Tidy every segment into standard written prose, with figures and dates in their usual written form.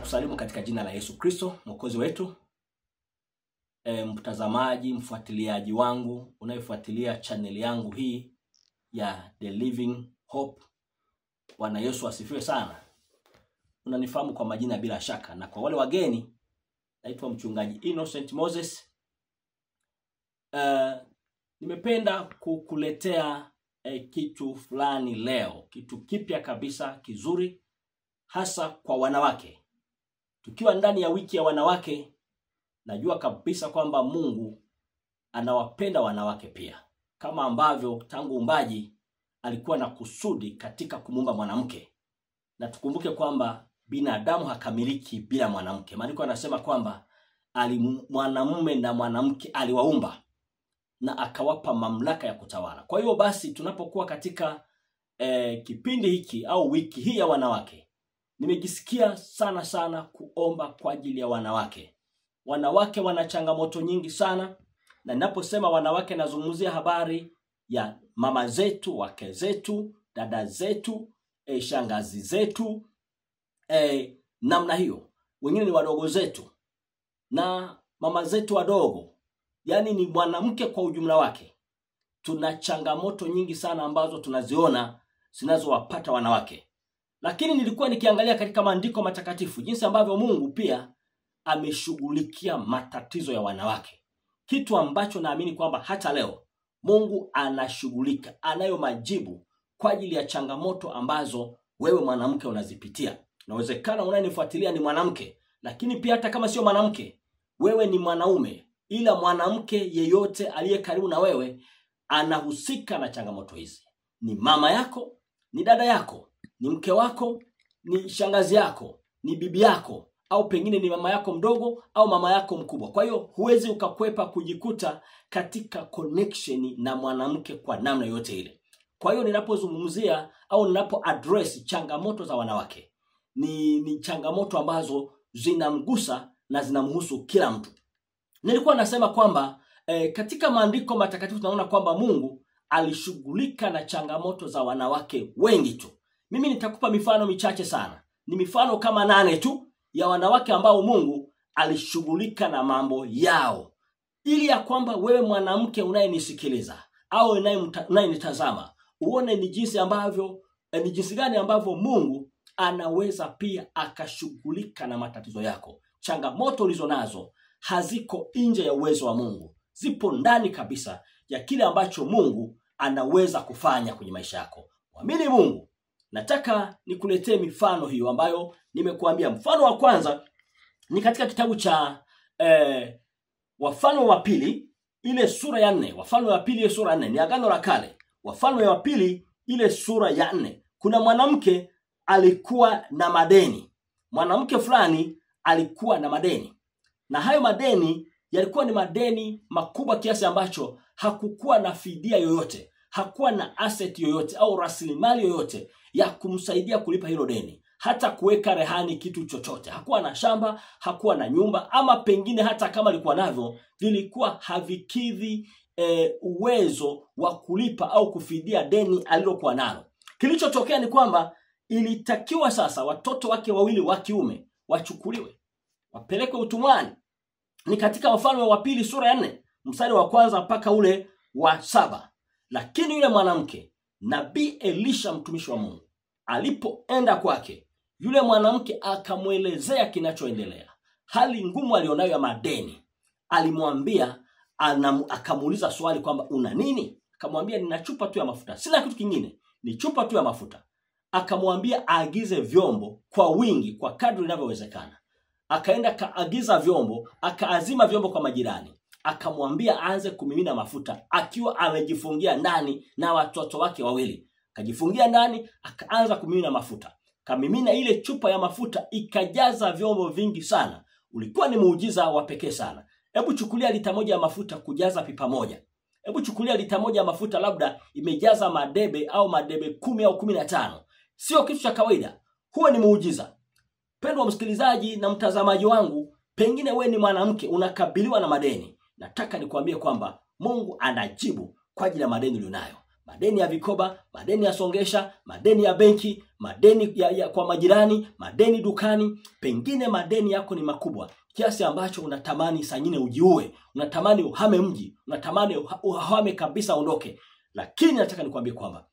Nakusalimu katika jina la Yesu Kristo Mwokozi wetu. Mtazamaji, mfuatiliaji wangu unayefuatilia channel yangu hii ya The Living Hope. Bwana Yesu asifiwe sana. Unanifahamu kwa majina bila shaka, na kwa wale wageni naitwa Mchungaji Innocent Moses. Nimependa kukuletea kitu fulani leo, kitu kipya kabisa kizuri, hasa kwa wanawake. Tukiwa ndani ya wiki ya wanawake, najua kabisa kwamba Mungu anawapenda wanawake pia, kama ambavyo tangu uumbaji alikuwa na kusudi katika kumuumba mwanamke. Na tukumbuke kwamba binadamu hakamiliki bila mwanamke. Maandiko yanasema kwamba mwanamume na mwanamke aliwaumba na akawapa mamlaka ya kutawala. Kwa hiyo basi tunapokuwa katika kipindi hiki au wiki hii ya wanawake, nimejisikia sana sana kuomba kwa ajili ya wanawake. Wanawake wana changamoto nyingi sana, na ninaposema wanawake nazungumzia habari ya mama zetu, wake zetu, dada zetu, shangazi zetu, namna hiyo. Wengine ni wadogo zetu na mama zetu wadogo. Yani ni mwanamke kwa ujumla wake. Tuna changamoto nyingi sana ambazo tunaziona zinazowapata wanawake. Lakini nilikuwa nikiangalia katika maandiko matakatifu jinsi ambavyo Mungu pia ameshughulikia matatizo ya wanawake. Kitu ambacho naamini kwamba hata leo Mungu anashughulika, anayo majibu kwa ajili ya changamoto ambazo wewe mwanamke unazipitia. Inawezekana unayenifuatilia ni mwanamke, lakini pia hata kama sio mwanamke, wewe ni mwanaume, ila mwanamke yeyote aliye karibu na wewe anahusika na changamoto hizi. Ni mama yako, ni dada yako, ni mke wako, ni shangazi yako, ni bibi yako, au pengine ni mama yako mdogo au mama yako mkubwa. Kwa hiyo huwezi ukakwepa kujikuta katika connection na mwanamke kwa namna yote ile. Kwa hiyo ninapozungumzia au ninapo address changamoto za wanawake, ni changamoto ambazo zinamgusa na zinamhusu kila mtu. Nilikuwa nasema kwamba katika maandiko matakatifu tunaona kwamba Mungu alishughulika na changamoto za wanawake wengi tu. Mimi nitakupa mifano michache sana. Ni mifano kama 8 tu ya wanawake ambao Mungu alishughulika na mambo yao, ili ya kwamba wewe mwanamke unayenisikiliza au unayenitazama uone ni jinsi ambavyo ni jinsi gani ambavyo Mungu anaweza pia akashughulika na matatizo yako. Changamoto ulizonazo haziko nje ya uwezo wa Mungu, zipo ndani kabisa ya kile ambacho Mungu anaweza kufanya kwenye maisha yako. Mwamini Mungu. Nataka nikuletee mifano hiyo ambayo nimekuambia. Mfano wa kwanza ni katika kitabu cha Wafalme wa Pili ile sura ya 4. Wafalme wa Pili ile sura ya 4 ni Agano la Kale. Wafalme wa Pili ile sura ya 4. Kuna mwanamke alikuwa na madeni. Mwanamke fulani alikuwa na madeni. Na hayo madeni yalikuwa ni madeni makubwa kiasi ambacho hakukuwa na fidia yoyote, hakuwa na asset yoyote au rasilimali yoyote ya kumsaidia kulipa hilo deni, hata kuweka rehani kitu chochote. Hakuwa na shamba, hakuwa na nyumba, ama pengine hata kama alikuwa navyo vilikuwa havikidhi uwezo wa kulipa au kufidia deni alilokuwa nalo. Kilichotokea ni kwamba ilitakiwa sasa watoto wake wawili wa kiume wachukuliwe, wapelekwe utumwani. Ni katika Wafalme wa Pili sura ya 4 mstari wa kwanza mpaka ule wa 7. Lakini yule mwanamke, Nabii Elisha mtumishi wa Mungu, alipoenda kwake, yule mwanamke akamuelezea kinachoendelea, hali ngumu alionayo ya madeni. Alimwambia, akamuuliza swali kwamba una nini? Akamwambia nina chupa tu ya mafuta, sina kitu kingine, ni chupa tu ya mafuta. Akamwambia aagize vyombo kwa wingi kwa kadri inavyowezekana. Akaenda kaagiza vyombo, akaazima vyombo kwa majirani. Akamwambia aanze kumimina mafuta akiwa amejifungia ndani na watoto wake wawili. Akajifungia ndani, akaanza kumimina mafuta. Kamimina ile chupa ya mafuta ikajaza vyombo vingi sana. Ulikuwa ni muujiza wa pekee sana. Hebu chukulia lita moja ya mafuta kujaza pipa moja. Hebu chukulia lita moja ya mafuta labda imejaza madebe au madebe 10 au 15. Sio kitu cha kawaida. Huo ni muujiza. Pendwa msikilizaji na mtazamaji wangu, pengine we ni mwanamke unakabiliwa na madeni. Nataka nikuambie kwamba Mungu anajibu kwa ajili ya madeni ulionayo. madeni ya vikoba, madeni ya songesha, madeni ya benki, madeni ya kwa majirani, madeni dukani. Pengine madeni yako ni makubwa kiasi ambacho unatamani saa nyingine ujiue, unatamani uhame mji, unatamani uhame kabisa uondoke. Lakini nataka nikwambie kwamba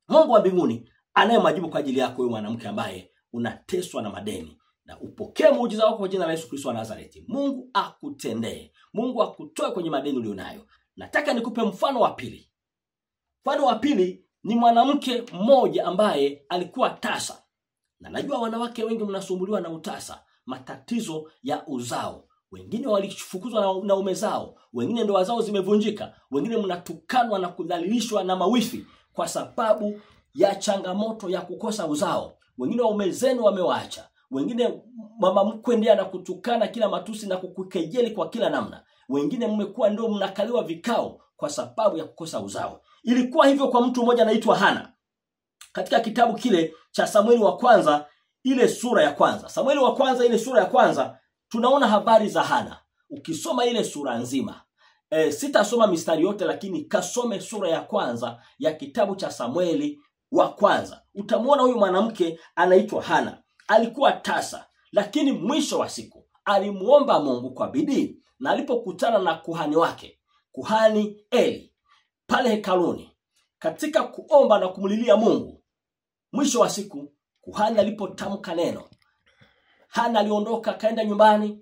Mungu wa mbinguni anaye majibu kwa ajili yako wewe mwanamke ambaye unateswa na madeni, na upokee muujiza wako kwa jina la Yesu Kristo wa Nazareti. Mungu akutendee, Mungu akutoe kwenye madeni ulionayo. Nataka nikupe mfano wa pili. Mfano wa pili ni mwanamke mmoja ambaye alikuwa tasa. Na najua wanawake wengi mnasumbuliwa na utasa, matatizo ya uzao. Wengine walifukuzwa na ume zao, wengine ndoa zao zimevunjika, wengine mnatukanwa na kudhalilishwa na mawifi kwa sababu ya changamoto ya kukosa uzao. Wengine waume zenu wamewaacha, wengine mama mkwe ndiye anakutukana kila matusi na kukukejeli kwa kila namna. Wengine mmekuwa ndio mnakaliwa vikao kwa sababu ya kukosa uzao. Ilikuwa hivyo kwa mtu mmoja anaitwa Hana. Katika kitabu kile cha Samueli wa kwanza ile sura ya kwanza, Samueli wa kwanza ile sura ya kwanza, tunaona habari za Hana. Ukisoma ile sura nzima, sitasoma mistari yote, lakini kasome sura ya kwanza ya kitabu cha Samueli wa kwanza. Utamuona huyu mwanamke anaitwa Hana. Alikuwa tasa, lakini mwisho wa siku alimuomba Mungu kwa bidii, na alipokutana na kuhani wake, kuhani Eli, pale hekaluni, katika kuomba na kumlilia Mungu, mwisho wa siku kuhani alipotamka neno, Hana aliondoka akaenda nyumbani,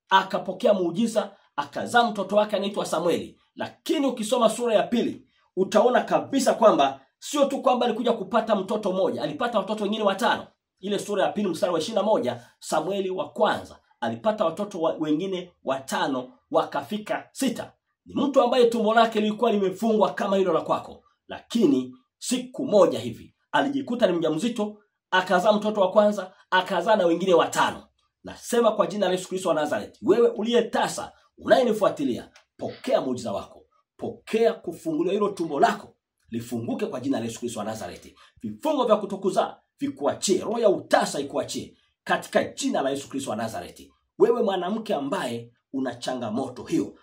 akapokea muujiza, akazaa mtoto wake anaitwa Samueli. Lakini ukisoma sura ya pili utaona kabisa kwamba sio tu kwamba alikuja kupata mtoto mmoja, alipata watoto wengine watano. Ile sura ya pili mstari wa 21, Samueli wa kwanza alipata watoto wengine watano, wakafika 6. Ni mtu ambaye tumbo lake lilikuwa limefungwa kama hilo la kwako, lakini siku moja hivi alijikuta ni mjamzito, akazaa mtoto wa kwanza, akazaa na wengine watano. Nasema kwa jina la Yesu Kristo wa Nazareti, wewe uliye tasa, unayenifuatilia, pokea muujiza wako, pokea kufunguliwa hilo tumbo lako lifunguke kwa jina la Yesu Kristo wa Nazareti. Vifungo vya kutokuzaa vikuachie, roho ya utasa ikuachie katika jina la Yesu Kristo wa Nazareti. Wewe mwanamke ambaye una changamoto hiyo.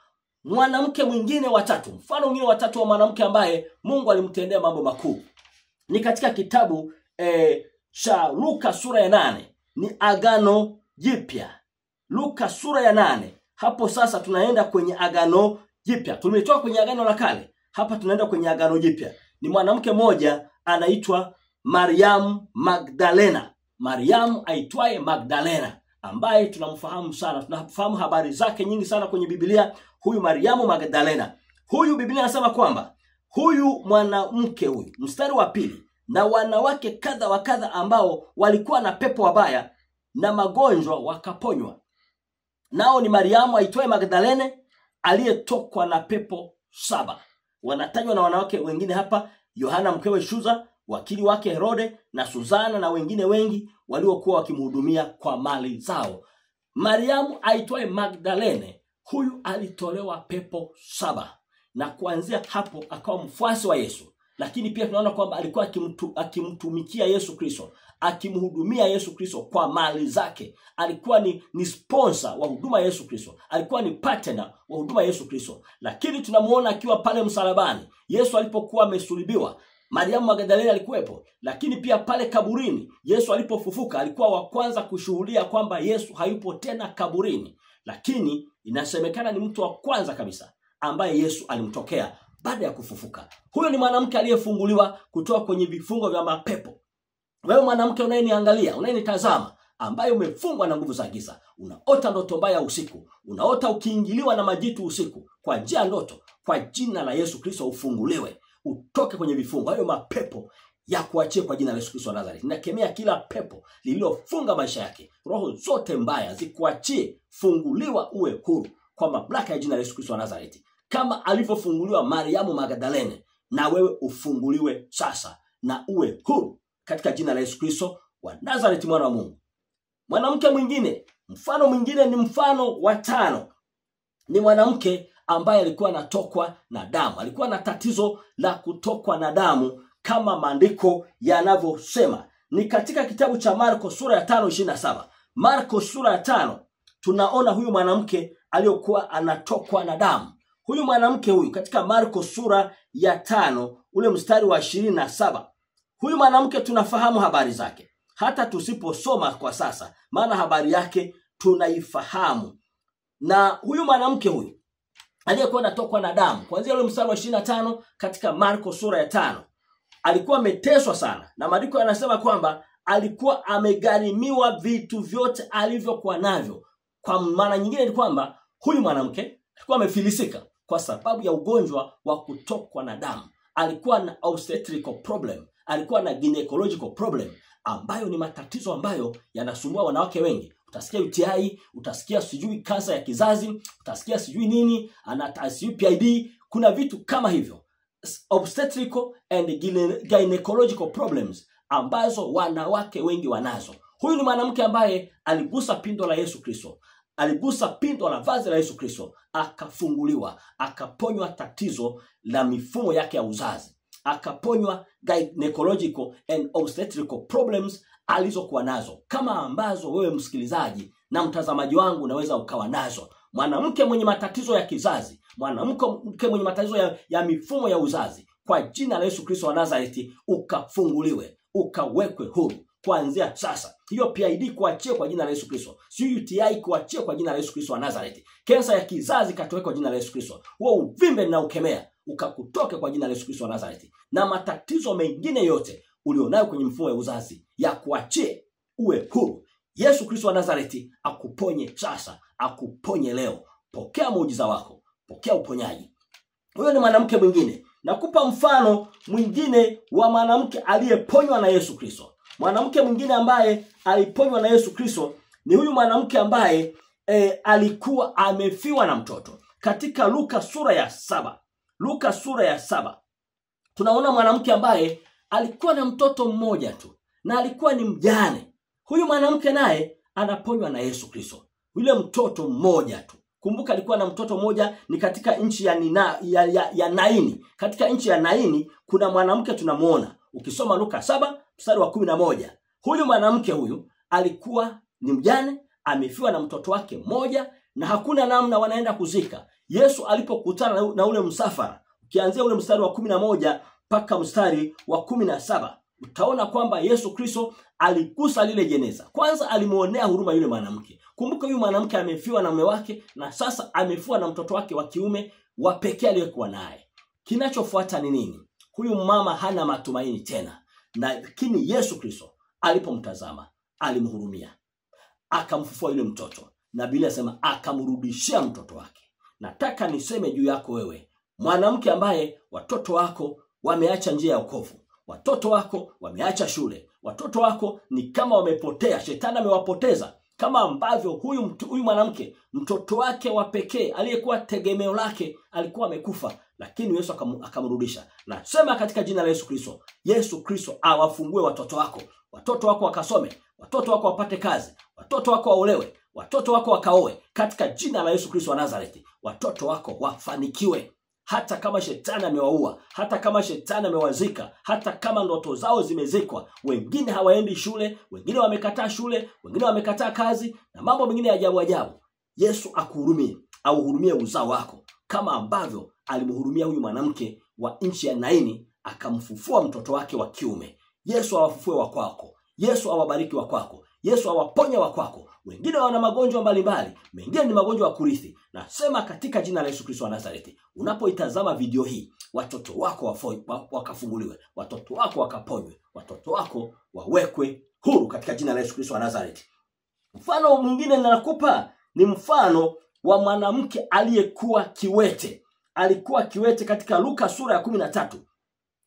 Mwanamke mwingine watatu, mfano mwingine watatu wa mwanamke ambaye Mungu alimtendea mambo makuu ni katika kitabu cha Luka sura ya 8, ni Agano Jipya. Luka sura ya 8. Hapo sasa tunaenda kwenye Agano Jipya. Tumetoka kwenye Agano la Kale, hapa tunaenda kwenye Agano Jipya. Ni mwanamke mmoja anaitwa Mariamu Magdalena. Mariamu aitwaye Magdalena, ambaye tunamfahamu sana, tunafahamu habari zake nyingi sana kwenye Biblia. Huyu Mariamu Magdalena, huyu Biblia inasema kwamba huyu mwanamke huyu, mstari wa 2, na wanawake kadha wa kadha ambao walikuwa na pepo wabaya na magonjwa wakaponywa. Nao ni Mariamu aitwaye Magdalene aliyetokwa na pepo 7. Wanatajwa na wanawake wengine hapa, Yohana mkewe Shuza, wakili wake Herode, na Suzana na wengine wengi waliokuwa wakimhudumia kwa mali zao. Mariamu aitwaye Magdalene huyu alitolewa pepo 7, na kuanzia hapo akawa mfuasi wa Yesu. Lakini pia tunaona kwamba alikuwa akimtumikia Yesu Kristo, akimhudumia Yesu Kristo kwa mali zake. Alikuwa ni sponsor wa huduma Yesu Kristo, alikuwa ni partner wa huduma Yesu Kristo. Lakini tunamuona akiwa pale msalabani Yesu alipokuwa amesulubiwa, Mariamu Magdalena alikuwepo. Lakini pia pale kaburini Yesu alipofufuka, alikuwa wa kwanza kushuhudia kwamba Yesu hayupo tena kaburini. Lakini inasemekana ni mtu wa kwanza kabisa ambaye Yesu alimtokea baada ya kufufuka. Huyo ni mwanamke aliyefunguliwa kutoka kwenye vifungo vya mapepo. Wewe mwanamke unayeniangalia, unayenitazama, ambaye umefungwa na nguvu za giza, unaota ndoto mbaya usiku, unaota ukiingiliwa na majitu usiku, kwa njia ya ndoto, kwa jina la Yesu Kristo ufunguliwe, utoke kwenye vifungo. Hayo mapepo ya kuachie kwa jina la Yesu Kristo wa Nazareti. Nakemea kila pepo lililofunga maisha yake. Roho zote mbaya zikuachie, funguliwa uwe huru kwa mamlaka ya jina la Yesu Kristo wa Nazareti. Kama alivyofunguliwa Mariamu Magdalene, na wewe ufunguliwe sasa na uwe huru katika jina la Yesu Kristo wa Nazareti, mwana wa Mungu. Mwanamke mwingine, mfano mwingine ni mfano wa 5. Ni mwanamke ambaye alikuwa anatokwa na damu. Alikuwa na tatizo la kutokwa na damu kama maandiko yanavyosema. Ni katika kitabu cha Marko sura ya 5:27. Marko sura ya 5 tunaona huyu mwanamke aliyokuwa anatokwa na damu. Huyu mwanamke huyu katika Marko sura ya 5 ule mstari wa 27. Huyu mwanamke tunafahamu habari zake, hata tusiposoma kwa sasa, maana habari yake tunaifahamu. Na huyu mwanamke huyu aliyekuwa anatokwa na damu, kuanzia ule mstari wa 25 katika Marko sura ya 5, alikuwa ameteswa sana, na maandiko yanasema kwamba alikuwa amegharimiwa vitu vyote alivyokuwa navyo. Kwa maana nyingine ni kwamba huyu mwanamke alikuwa amefilisika kwa sababu ya ugonjwa wa kutokwa na damu. Alikuwa na obstetrical problem, alikuwa na gynecological problem, ambayo ni matatizo ambayo yanasumbua wanawake wengi. Utasikia UTI, utasikia sijui kansa ya kizazi, utasikia sijui nini, sijui PID, kuna vitu kama hivyo. Obstetrical and gynecological problems ambazo wanawake wengi wanazo. Huyu ni mwanamke ambaye aligusa pindo la Yesu Kristo, aligusa pindo la vazi la Yesu Kristo, akafunguliwa, akaponywa tatizo la mifumo yake ya uzazi, akaponywa gynecological and obstetrical problems alizokuwa nazo, kama ambazo wewe msikilizaji na mtazamaji wangu unaweza ukawa nazo. Mwanamke mwenye matatizo ya kizazi, mwanamke mwenye matatizo ya mifumo ya uzazi, kwa jina la Yesu Kristo wa Nazareti ukafunguliwe, ukawekwe huru kuanzia sasa. Hiyo PID kuachie kwa jina la Yesu Kristo, sio UTI kuachie kwa jina la Yesu Kristo wa Nazareti. Kansa ya kizazi katoweke kwa jina la Yesu Kristo. Huo uvimbe na ukemea ukakutoke kwa jina la Yesu Kristo wa Nazareti. Na matatizo mengine yote ulionayo kwenye mfumo wa uzazi ya kuachie, uwe huru. Yesu Kristo wa Nazareti akuponye sasa, akuponye leo. Pokea muujiza wako, pokea uponyaji. Huyo ni mwanamke mwingine. Nakupa mfano mwingine wa mwanamke aliyeponywa na Yesu Kristo. Mwanamke mwingine ambaye aliponywa na Yesu Kristo ni huyu mwanamke ambaye alikuwa amefiwa na mtoto. Katika Luka sura ya 7. Luka sura ya 7. Tunaona mwanamke ambaye alikuwa na mtoto mmoja tu na alikuwa ni mjane. Huyu mwanamke naye anaponywa na Yesu Kristo. Yule mtoto mmoja tu. Kumbuka alikuwa na mtoto mmoja, ni katika nchi ya ya Naini. Katika nchi ya Naini kuna mwanamke tunamuona. Ukisoma Luka 7 mstari wa 11. Huyu mwanamke huyu alikuwa ni mjane, amefiwa na mtoto wake mmoja na hakuna namna wanaenda kuzika. Yesu alipokutana na ule msafara, ukianzia ule mstari wa 11 mpaka mstari wa 17, utaona kwamba Yesu Kristo aligusa lile jeneza. Kwanza alimuonea huruma yule mwanamke. Kumbuka huyu mwanamke amefiwa na mume wake na sasa amefiwa na mtoto wake wa kiume wa pekee aliyekuwa naye. Kinachofuata ni nini? Huyu mama hana matumaini tena. Lakini Yesu Kristo alipomtazama alimhurumia, akamfufua yule mtoto, na Biblia inasema akamrudishia mtoto wake. Nataka niseme juu yako wewe mwanamke ambaye watoto wako wameacha njia ya wokovu, watoto wako wameacha shule, watoto wako ni kama wamepotea, shetani amewapoteza, kama ambavyo huyu mwanamke mtoto wake wa pekee aliyekuwa tegemeo lake alikuwa amekufa, lakini Yesu akamrudisha. Nasema katika jina la Yesu Kristo, Yesu Kristo awafungue watoto wako, watoto wako wakasome, watoto wako wapate kazi, watoto wako waolewe, watoto wako wakaoe, katika jina la Yesu Kristo wa Nazareti. Watoto wako wafanikiwe. Hata kama shetani amewaua, hata kama shetani amewazika, hata kama ndoto zao zimezikwa, wengine hawaendi shule, wengine wamekataa shule, wengine wamekataa kazi na mambo mengine ya ajabu ajabu. Yesu akuhurumie, auhurumie uzao wako, kama ambavyo alimhurumia huyu mwanamke wa nchi ya Naini akamfufua mtoto wake wa kiume. Yesu awafufue wa kwako. Yesu awabariki wa kwako. Yesu awaponye wa kwako. Wengine wana magonjwa mbalimbali, mengine ni magonjwa ya kurithi. Nasema katika jina la Yesu Kristo wa Nazareti, unapoitazama video hii, watoto wako wakafunguliwe, watoto wako wakaponywe, watoto wako wawekwe huru katika jina la Yesu Kristo wa Nazareti. Mfano mwingine ninakupa ni mfano wa mwanamke aliyekuwa kiwete. Alikuwa kiwete katika Luka sura ya 13.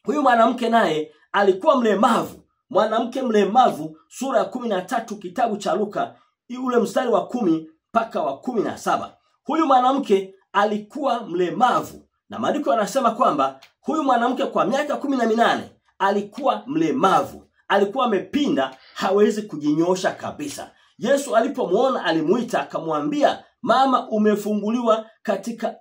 Huyu mwanamke naye alikuwa mlemavu. Mwanamke mlemavu, sura ya 13 kitabu cha Luka, ule mstari wa 10 mpaka wa 17. Huyu mwanamke alikuwa mlemavu, na maandiko yanasema kwamba huyu mwanamke kwa miaka 18 alikuwa mlemavu. Alikuwa amepinda, hawezi kujinyosha kabisa. Yesu alipomuona alimuita akamwambia, mama, umefunguliwa katika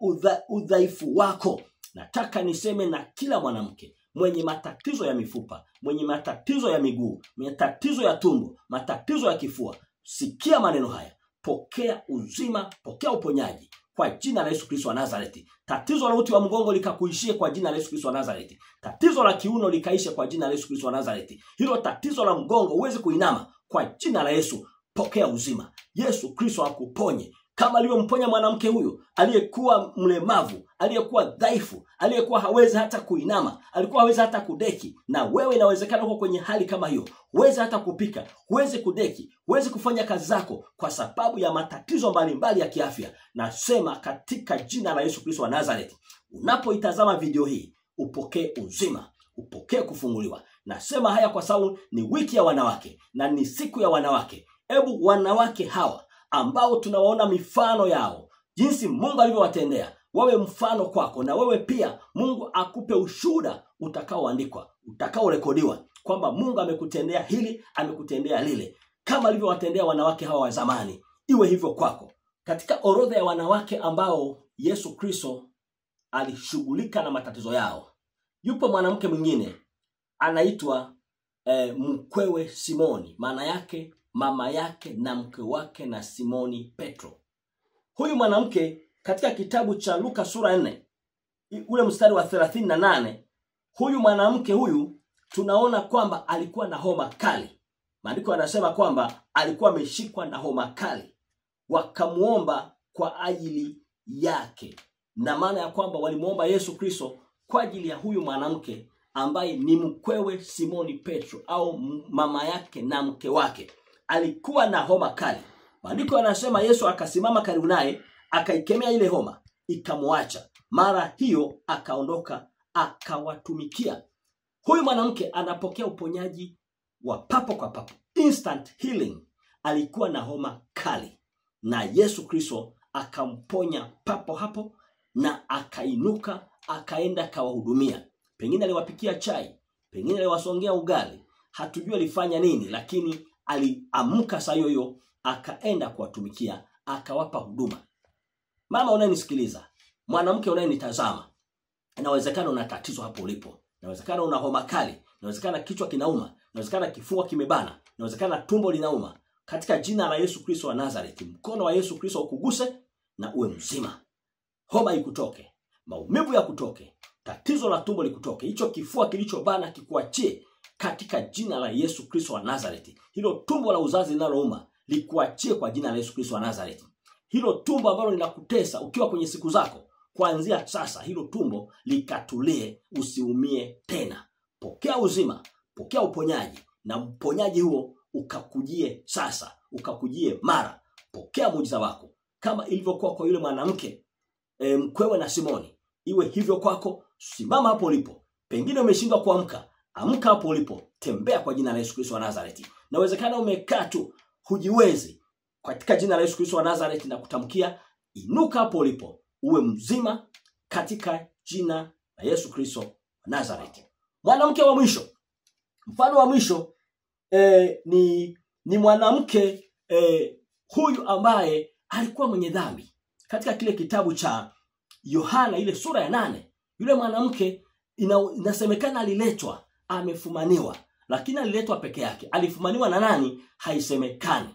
udhaifu wako. Nataka niseme na kila mwanamke mwenye matatizo ya mifupa, mwenye matatizo ya miguu, matatizo ya tumbo, matatizo ya kifua, sikia maneno haya. Pokea uzima, pokea uponyaji kwa jina la Yesu Kristo wa Nazareti. Tatizo la uti wa mgongo likakuishie kwa jina la Yesu Kristo wa Nazareti. Tatizo la kiuno likaishe kwa jina la Yesu Kristo wa Nazareti. Hilo tatizo la mgongo uweze kuinama kwa jina la Yesu. Pokea uzima. Yesu Kristo akuponye kama alivyomponya mwanamke huyo aliyekuwa mlemavu, aliyekuwa dhaifu, aliyekuwa hawezi hata kuinama, alikuwa hawezi hata kudeki. Na wewe inawezekana uko kwenye hali kama hiyo, huwezi hata kupika, huwezi kudeki, huwezi kufanya kazi zako kwa sababu ya matatizo mbalimbali ya kiafya. Nasema katika jina la Yesu Kristo wa Nazareti, unapoitazama video hii upokee uzima, upokee kufunguliwa. Nasema haya kwa sababu ni wiki ya wanawake na ni siku ya wanawake. Ebu wanawake hawa ambao tunawaona mifano yao, jinsi Mungu alivyowatendea, wawe mfano kwako, na wewe pia Mungu akupe ushuhuda utakaoandikwa, utakaorekodiwa kwamba Mungu amekutendea hili, amekutendea lile, kama alivyowatendea wanawake hawa wa zamani. Iwe hivyo kwako. Katika orodha ya wanawake ambao Yesu Kristo alishughulika na matatizo yao, yupo mwanamke mwingine anaitwa mkwewe Simoni, maana yake mama yake na mke wake na Simoni Petro. Huyu mwanamke katika kitabu cha Luka sura 4 ule mstari wa 38, huyu mwanamke huyu tunaona kwamba alikuwa na homa kali. Maandiko yanasema kwamba alikuwa ameshikwa na homa kali, wakamuomba kwa ajili yake. Na maana ya kwamba walimuomba Yesu Kristo kwa ajili ya huyu mwanamke ambaye ni mkwewe Simoni Petro au mama yake na mke wake. Alikuwa na homa kali. Maandiko yanasema Yesu akasimama karibu naye, akaikemea ile homa, ikamwacha. Mara hiyo akaondoka akawatumikia. Huyu mwanamke anapokea uponyaji wa papo kwa papo, instant healing. Alikuwa na homa kali na Yesu Kristo akamponya papo hapo, na akainuka akaenda akawahudumia. Pengine aliwapikia chai, pengine aliwasongea ugali, hatujui alifanya nini, lakini aliamka saa hiyo akaenda kuwatumikia, akawapa huduma. Mama unayenisikiliza, mwanamke unayenitazama, inawezekana una tatizo hapo ulipo. Inawezekana una homa kali, inawezekana kichwa kinauma, inawezekana kifua kimebana, inawezekana tumbo linauma. Katika jina la Yesu Kristo wa Nazareti, mkono wa Yesu Kristo ukuguse na uwe mzima. Homa ikutoke, maumivu yakutoke, tatizo la tumbo likutoke, hicho kifua kilichobana kikuachie katika jina la Yesu Kristo wa Nazareti. Hilo tumbo la uzazi linalouma likuachie kwa jina la Yesu Kristo wa Nazareti. Hilo tumbo ambalo linakutesa ukiwa kwenye siku zako, kuanzia sasa hilo tumbo likatulie, usiumie tena. Pokea uzima, pokea uponyaji, na uponyaji huo ukakujie sasa, ukakujie mara. Pokea muujiza wako kama ilivyokuwa kwa yule mwanamke mkwewe na Simoni. Iwe hivyo kwako. Simama hapo ulipo. Pengine umeshindwa kuamka, amka hapo ulipo, tembea kwa jina la Yesu Kristo wa Nazareti. Nawezekana umekaa tu hujiwezi, katika jina la Yesu Kristo wa Nazareti na kutamkia, inuka hapo ulipo, uwe mzima katika jina la Yesu Kristo wa Nazareti. Mwanamke wa mwisho, mfano wa mwisho ni mwanamke huyu ambaye alikuwa mwenye dhambi. Katika kile kitabu cha Yohana ile sura ya 8, yule mwanamke inasemekana aliletwa amefumaniwa, lakini aliletwa peke yake. Alifumaniwa na nani haisemekani.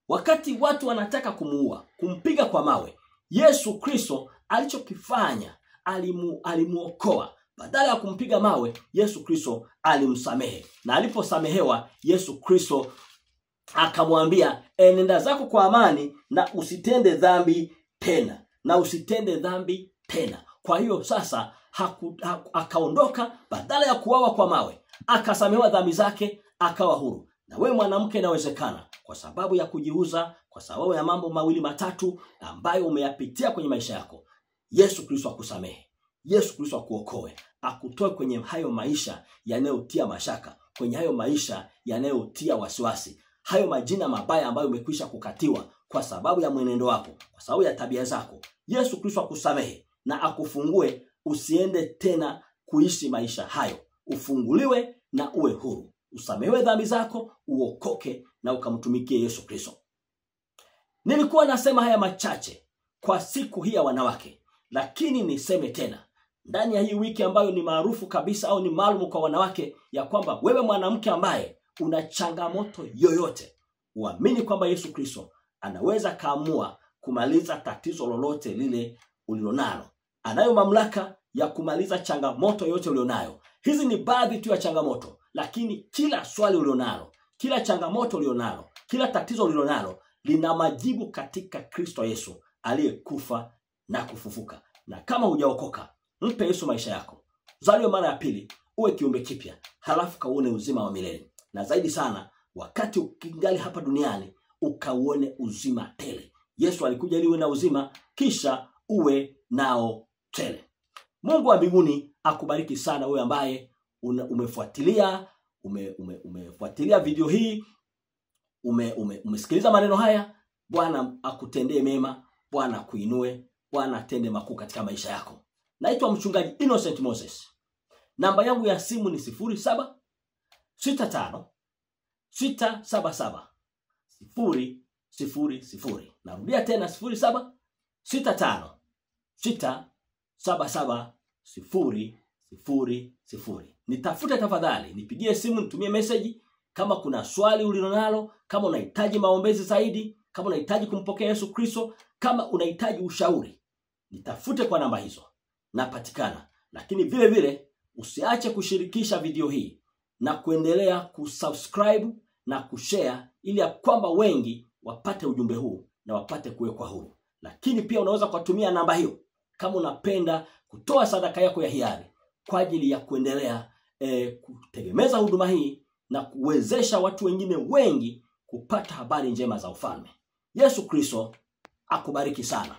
Wakati watu wanataka kumuua, kumpiga kwa mawe, Yesu Kristo alichokifanya, alimuokoa. Badala ya kumpiga mawe, Yesu Kristo alimsamehe. Na aliposamehewa, Yesu Kristo akamwambia, enenda zako kwa amani na usitende dhambi tena. Na usitende dhambi tena. Kwa hiyo sasa akaondoka, badala ya kuuawa kwa mawe, akasamehewa dhambi zake, akawa huru. Na wewe mwanamke, inawezekana kwa sababu ya kujiuza, kwa sababu ya mambo mawili matatu ambayo umeyapitia kwenye maisha yako, Yesu Kristo akusamehe. Yesu Kristo akuokoe, akutoe kwenye hayo maisha yanayotia mashaka, kwenye hayo maisha yanayotia wasiwasi, hayo majina mabaya ambayo umekwisha kukatiwa kwa sababu ya mwenendo wako, kwa sababu ya tabia zako. Yesu Kristo akusamehe na akufungue, usiende tena kuishi maisha hayo. Ufunguliwe na uwe huru. Usamehewe dhambi zako, uokoke na ukamtumikie Yesu Kristo. Nilikuwa nasema haya machache kwa siku hii ya wanawake, lakini niseme tena ndani ya hii wiki ambayo ni maarufu kabisa au ni maalum kwa wanawake, ya kwamba wewe mwanamke ambaye una changamoto yoyote, uamini kwamba Yesu Kristo anaweza kaamua kumaliza tatizo lolote lile ulilonalo. Anayo mamlaka ya kumaliza changamoto yote ulionayo. Hizi ni baadhi tu ya changamoto, lakini kila swali ulilonalo, kila changamoto ulilonalo, kila tatizo ulilonalo lina majibu katika Kristo Yesu aliyekufa na kufufuka. Na kama hujaokoka, mpe Yesu maisha yako. Zaliwe mara ya pili, uwe kiumbe kipya, halafu kauone uzima wa milele. Na zaidi sana, wakati ukingali hapa duniani, ukauone uzima tele. Yesu alikuja ili uwe na uzima, kisha uwe nao tele. Mungu wa mbinguni akubariki sana wewe ambaye umefuatilia umefuatilia video hii, umesikiliza maneno haya. Bwana akutendee mema, Bwana akuinue, Bwana atende makuu katika maisha yako. Naitwa mchungaji Innocent Moses. Namba yangu ya simu ni 07 65 677 0 0 0. Narudia tena 07 65 677 0 0 0. Nitafute tafadhali, nipigie simu, nitumie message kama kuna swali ulilonalo, kama unahitaji maombezi zaidi, kama unahitaji kumpokea Yesu Kristo, kama unahitaji ushauri, nitafute kwa namba hizo. Napatikana. Lakini vile vile usiache kushirikisha video hii na kuendelea kusubscribe na kushare ili ya kwamba wengi wapate ujumbe huu na wapate kuwekwa huru. Lakini pia unaweza kutumia namba hiyo kama unapenda kutoa sadaka yako ya hiari kwa ajili ya kuendelea kutegemeza huduma hii na kuwezesha watu wengine wengi kupata habari njema za ufalme. Yesu Kristo akubariki sana.